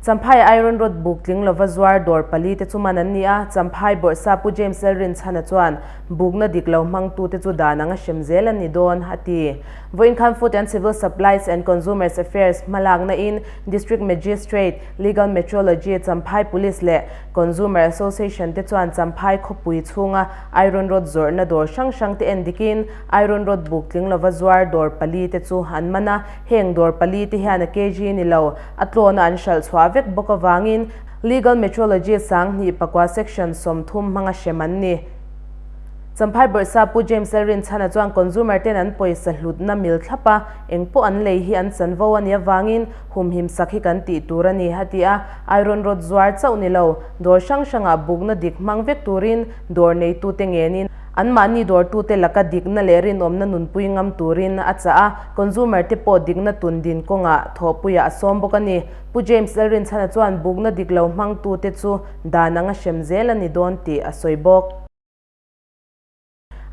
Champhai Iron Rod buk tling lova zuar dawr palite chu man an ni a, Champhai bawrhsa Pu James Lalrinchhana chuan bukna dik lo hmangtute chu dan anga hrem zel an ni dawn, a ti. Vawiin khan Food and Civil Supplies and Consumers Affairs hmalakna in District Magistrate, Legal Metrology, Champhai Police leh Consumer Association te chuan Champhai khawpui chhunga Iron Rod zawrhna dawr hrang hrang te en dikin Iron Rod buk tling lova zuar dawr palite chu an man a, heng dawr palite hian a kg ni lo, A tlawna an hralh chhuah vek bawk avangin Legal Metrology 2004 Section 30 hmanga hrem an ni. Champhai Bawrhsa Pu James Lalrinchhana chuan consumer ten an pawisa hlutna mil thlap a, eng pawh an lei hi an chanvo a nih avangin humhim sak hi kan tih tur a ni, a ti a. Iron rod zuar chauh ni lo, dawr hrang hrangah bukna dik hmang vek turin dawr neitute ngenin anmahni dawrtute laka dikna leh rinawmna nunpui ngam turin a chah a. Consumer te pawh dikna tun din kawngah thawhpuiah a sawm bawk a ni. Pu James Lalrinchhana chuan bukna dik lo hmangtute chu dan anga hrem zel a ni dawn tih a sawi bawk.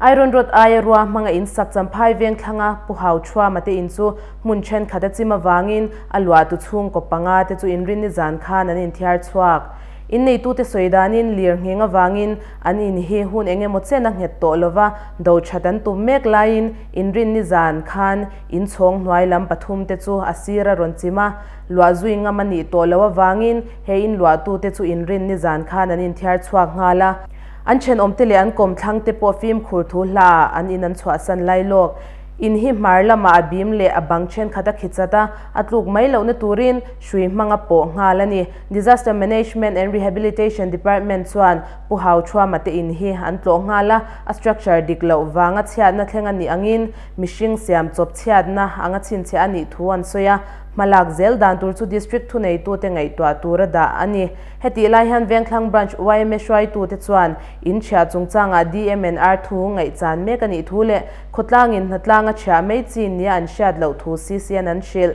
Iron Rod aia rua hmanga in sak Champhai veng thlanga Pu Hau Thuama te in chu hmun thenkhat a chim avangin a luahtu chhungkaw panga te chu inrinni zan khan an inthiar chhuak. Inneitute sawi danin lir ngheng avangin an in hi hun eng emaw chen a nghet tawh lova do that an tum mek laiin Inrinni zan khan inchhawng hnuai lam pathum te chu a sir a rawn chim a, luah zui ngam a nih tawh loh avangin he inluahtute chu inrinni zan khan an inthiar chhuak nghal a. An thenawmte leh an kawmthlang te pawh fimkhur thu hlaah an in an chhuahsan lai lawk. In hi hmar lamah a bim leh a bang thenkhat a khichat a, a tluk mai lohna turin hrui hmanga pawh nghal a ni. Disaster Management and Rehabilitation Department chuan Pu Hau Thuama te in hi an tlawh nghal a, a structure dik loh vanga chhiatna thleng a nih angin mihring siam chawp chhiatna anga chhinchhiah a nih thu an sawi a, hmalak zel dan tur chu District thuneitute ngaihtuah tura dah a ni. Hetih lai hian Vengthlang Branch yma hruaitute chuan in chhiah chungchangah DMNR thu ngaihchan mek a nih thu leh khawtlangin hnatlanga chhiah mai chi nia an hriat loh thu CCN an hrilh.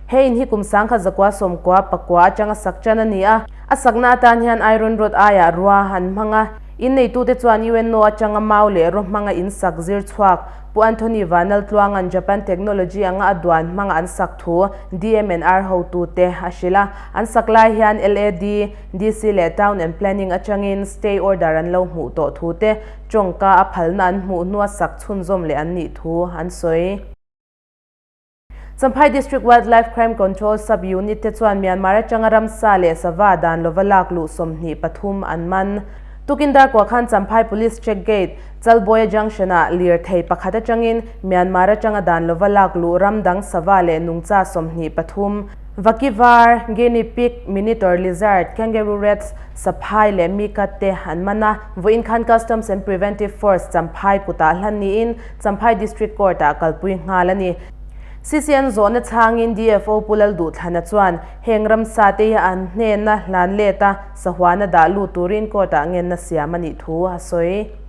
He in hi kum 1999 atanga sak tan a ni a, a sakna atan hian iron rod aiah rua an hmang a. In neitute chuan UNO atanga mau leh raw hmanga in sak zir chhuak Pu Anthony Vanlaltluanga'n Japan technology anga a duan hmanga an sak thu DMNR hotute a hrilh a. An sak lai hian LAD, DC leh Town and Planning atangin stay order an lo hmuh tawh thu te, tawngka a phalna an hmuh hnua sak chhunzawm leh an nih thu an sawi. Champhai District Wildlife Crime Control Sub Unit te chuan Myanmar atanga ramsa leh sava dan lova lak luh 23 an man. Tukin darkua khan Champhai Police Check Gate, Chalbuaia Junction ah lirthei pakhat atangin Myanmar atanga dan lova lak luh ram dang sava leh nungcha 23, Vakivar, Guinea pig, Minitor lizard, Kangaroo rats, Saphai leh Mikat te an man a. Vawiin khan Customs and Preventive Force Champhai kutah hlan niin Champhai District Court-ah kalpui nghal a ni. CCN zawhna chhangin DFO Pu Lalduhthlana chuan heng ramsa te hi an hnena hlan let a, sahuana dah lut turin court-ah ngenna siam a nih thu a sawi.